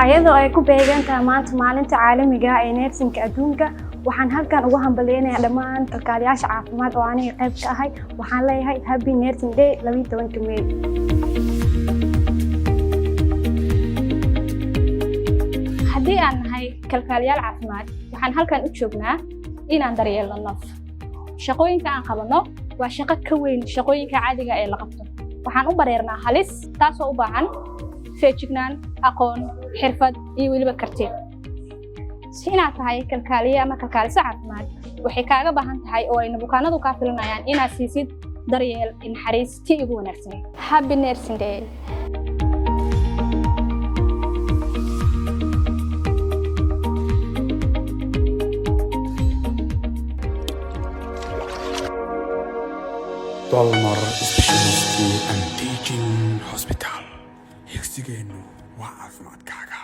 Ayadoo ay ku beegan tahay maanta maalinta caalamiga ah ee nursing-ka adduunka, waxaan halkan ugu hambalyeynayaa dhammaan kalkaaliyaasha caafimaad oo aniga qayb ka ahay. Waxaan leeyahay happy Nursing Day, 12-ka May. Haddii aan nahay kalkaaliyaal caafimaad, waxaan halkan u joognaa inaan daryeelno naf. Shaqooyinka aan qabanno waa shaqo ka weyn shaqooyinka caadiga ee la qabto. Waxaan u bareernaa halis, taasoo u baahan feejignaan, aqoon, xirfad iyo weliba karti. Si inaad tahay kalkaaliye ama kalkaaliso caafimaad, waxay kaaga baahan tahay oo ayna bukaanadu kaa filanayaan inaad siisid daryeel, naxariis tii ugu wanaagsan. Happy Nursing Day. Dalmar Specialist and Teaching Hospital. Higsigeennu waa caafimaadkaaga.